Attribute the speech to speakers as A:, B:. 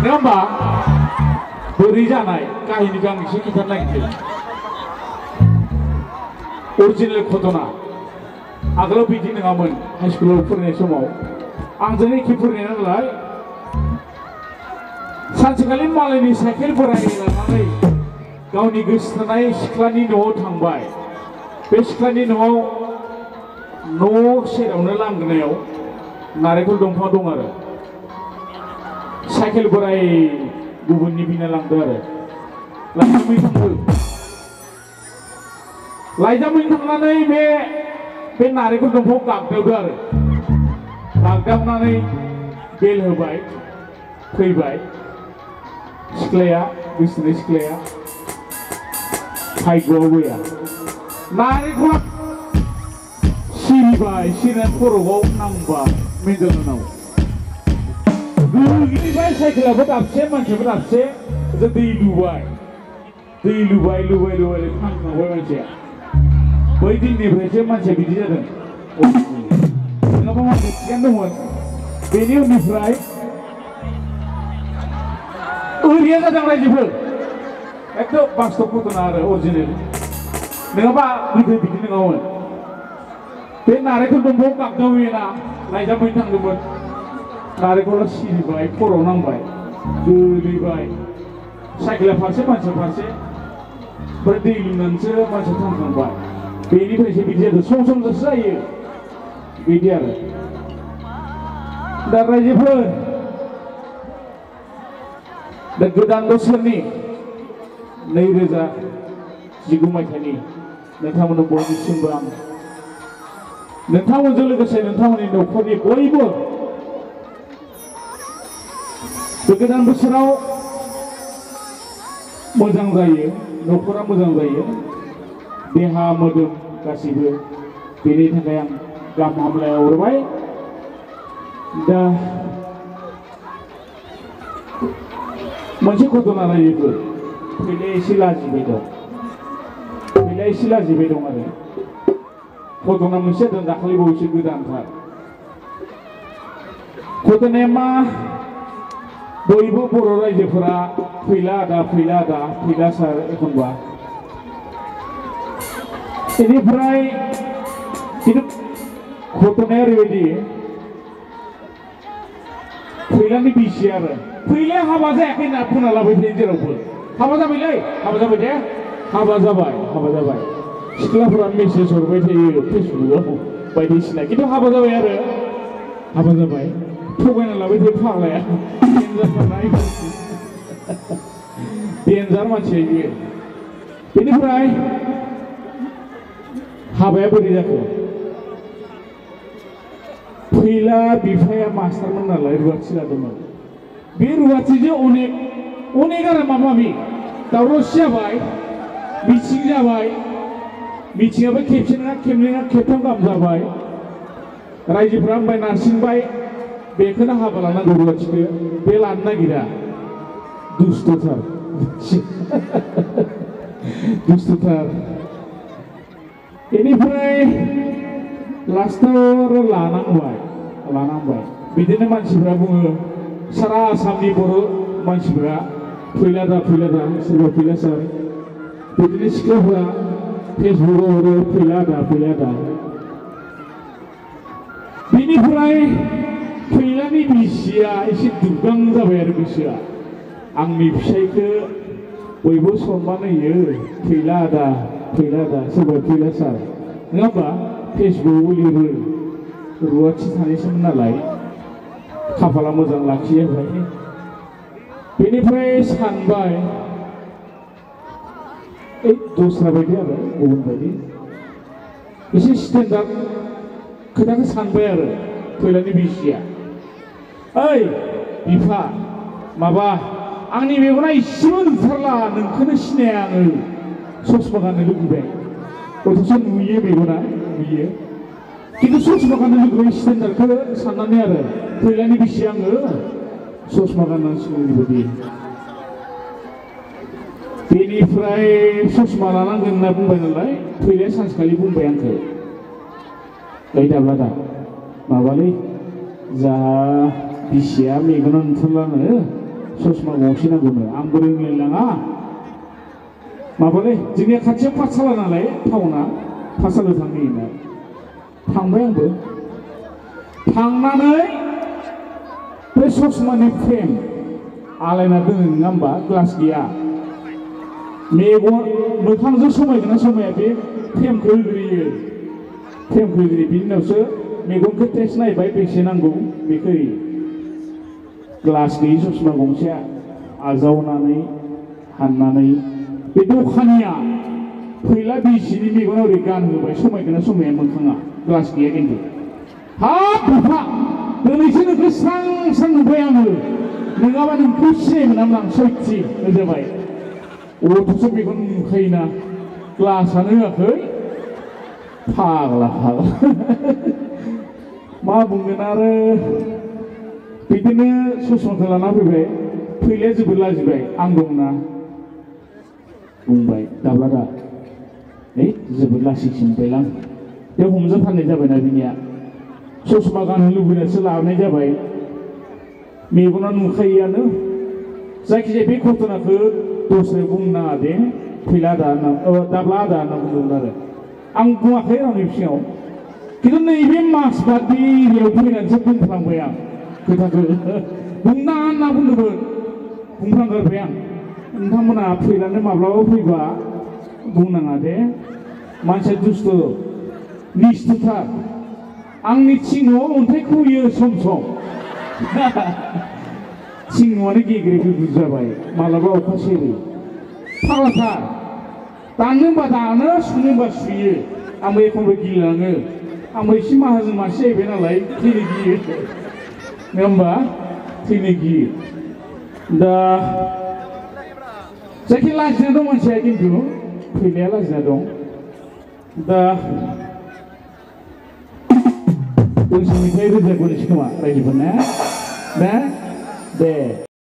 A: नङा होमबा बोरै जानाय काहिनिखौ आं एसे खिन्थानो नागिरदों अरिजिनेल घटना आगोलाव बिदि नङामोन हाइ स्कुलाव फरायनाय समाव आंजों एखे फरायनाय नालाय सानसेखालि मालायनि साइकेल बोराय लानानै गावनि गोसो थानाय सिख्लानि न'आव थांबाय बे सिख्लानि न'आव न' सेरावनो लांगोनायाव नारेंखल दंफां दं आरो साइकेल बोराय गुबुननि बिना लांदो आरो लाइजामै थांनानै बे नारेंखल दंफांआव गाग्दावदो आरो गाग्दावनानै बेल होबाय फैबाय सिख्लाया गोसोथोनाय सिख्लाया भाग्यआव गैया नारेंखला सिरिबाय सिरिनानै खर'आव नांबाय मेन्देलनाव गोग्लैबाय साइकेलाबो दाबसे मानसियाबो दाबसे दै लुबाय थांखांबाय मानसिया बै दिननिफ्रायसो मानसिया बिदि जादों नङाबा मानसिया थिगानो दंमोन बेनि उननिफ्राय ओरैया जादों रायजोफोर एकदम बास्तब घटना आरो अरिजिनेल नङाबा गोदो बिदि नङामोन बे नारेंखल दंफांआव गाग्दावहैयोना लाइजामै थांदोंमोन नारेंखला सिरिबाय खर'आव नांबाय गोलैबाय साइकेला फारसे मानसिया फारसे ओमफ्राय दै लोंनानैसो मानसिया थांखांबाय बेनिफ्रायसो बिदि जादों सम समजोंसो जायो बिदि आरो दा रायजोफोर दा गोदान बोसोरनि 2019 मायथाइनि नोंथांमोननो बयनिसिमबो आं नोंथांमोनजों लोगोसे नोंथांमोननि न'खरनि बयबो बे गोदान बोसोराव मोजां जायो न'खरा मोजां जायो देहा मोदोम गासैबो बेनि थाखाय आं गाहाम हामलाय हरबाय दा मोनसे घटना रायजोफोर फैलाय एसे लाजिबाय दं आरो घटना मोनसे जादों दाखालि बावैसो गोदानथार घटनाया मा बयबो बर' रायजोफोरा फैला आदा सार एखनबा बेनिफ्राय खिन्थु घटनाया ओरैबायदि फैलानि बिसि आरो फैलाया हाबा जायाखै होनना बुंना लाबाय थायो जेरावबो हाबा जाबाय दे हाबा जाबाय सिख्लाफोरा मेसेज हरबाय थायो फेसबुकआव बायदिसिना खिन्थु हाबा जाबाय थगायना लाबाय थायो फाग्लाया डेन्जार मानसि बियो बेनिफ्राय हाबाया बोरै जाखो फैला बिफाया मास्टारमोन नालाय रुवाथि लादोंमोन बे रुवाथिजों अनेक आरो माबा माबि दावरावसि जाबाय मिथिङाबो खेबसे नङा खेबनै नङा खेबथाम गाहाम जाबाय रायजोफ्रा होनबाय नारसिनबाय बेखौनो हाबा लानांगौ रुवाथिखौ बे लानो नागिरा दुस्थ'थार बेनिफ्राय लास्टाव लानांबाय बिदिनो मानसिफ्रा बुङो सारा आसामनि बर' मानसिफ्रा फैला दा सोरबा फैला सार बिदिनो सिख्लाफोरा फेसबुकआव हरो फैला दा बेनिफ्राय फैलानि बिसिया एसे दुगां जाबाय आरो गोसोआ आंनि फिसाइखौ बयबो सनमान होयो फैला दा सोरबा फैला सार नङा होमबा फेसबुकआव लिरो रुवाथि थानायसोमोन नालाय खाफाला मोजां लाखिबाय बेनिफ्राय सानबाय दस्रा बायदि आरो गुबुन बायदि एसे स्टेन्डार्ड खोथाखौ सानबाय आरो फैलानि बिसिया ओइ बिफा माबा आंनि मेगना इसेबो नुथारला नोंखौनो सिनाया आङो ससमा गाननो लुबैबाय अथ'स नुयो मेगना नुयो खिन्थु ससमा गाननो लुबैबाय स्टेन्डार्डखौ साननानै आरो फैलानि बिसि आङो ससमा गाननांसिगौ ओरैबायदि बेनिफ्राय ससमा लानांगोन होनना बुंबाय नालाय फैलाया सानसेखालि बुंबाय आंखौ ओइ दाब्लादा माबालै जा बिसिया मेगना नुथारलानो ससमा गंसे नांगौनो आंबो रोंलायलाङा माबालै जोंनिया खाथियाव पाठसाला नालाय टाउना पाठसालायाव थांहैयोना थांबाय आंबो थांनानै बे ससमानि फ्रेम आलायना दोनो नङा होमबा ग्लास गैया मेगन मोखांजों समायगोन ना समाया बे फ्रेमखौ होग्रोयो फ्रेमखौ होग्रोयो बिनि उनावसो मेगनखौ टेस्ट नायबाय बेसे नांगौ बेखौ होयो ग्लास गैयि ससमा गंसेया आजावनानै हाननानै बे दखानिया फैला बिसिनि मेगनाव ओरै गानहोबाय समायगोन ना समाया मोखाङा ग्लास गैया खिन्थु हाब बिफा दिनैसो नोंखौ स्रां स्रां नुबाय आङो नङाबा नोंखौ सिनायमोनामोन आं सयथि होजाबाय अथ'स' मेगन नुखायोना ग्लासानो होआखै फाग्ला फाग्ला मा बुंगोन आरो बिदिनो ससमाखौ लाना फैबाय फैलाया जोबोद लाजिबाय आं दंना बुंबाय दाब्ला दा ओइ जोबोद लासिंसिनबायलां बे हमजाथारनाय जाबायना बिनिया ससमा गाननो लुबैनासो लानाय जाबाय मेगना नुखायोआनो जायखिजाया बे घटनाखौ दस्रायाव बुंनो नाङा दे फैला आदा होनना दाब्ला आदा होनना बुंदोंमोन आरो आं बुङाखै रावनि सिगाङाव खिन्थु नैबे माजबाद बे एरियायाव फैनानैसो बुंफ्लांबाय आं खोथाखौ बुंनाङा होनना बुंदोंमोन बुंफ्लांगारबाय आं नोंथांमोना फैनानै माब्लाबा फैबा बुंनाङा दे मानसिया दुस्थ' निस्थुथार आंनि थिङाव अन्थाइ खुयो सम सम थिङानो गेग्रेगे जाबाय मालाबा अखा सेरो फाग्लाथार दानो होनबा दानो सुनो होनबा सुयो आंबो एखनबा गिलाङो आंबो एसे माहाजोन मानसि जाहैबाय नालाय थैनो गियो नङा होमबा थैनो गियो दा जायखि लाजिना दं मानसिया खिन्थु फैनाया लाजिना दं दा दोंसे मेथाइ रोजाबबोनोसै खोमा रायजोफोरना दे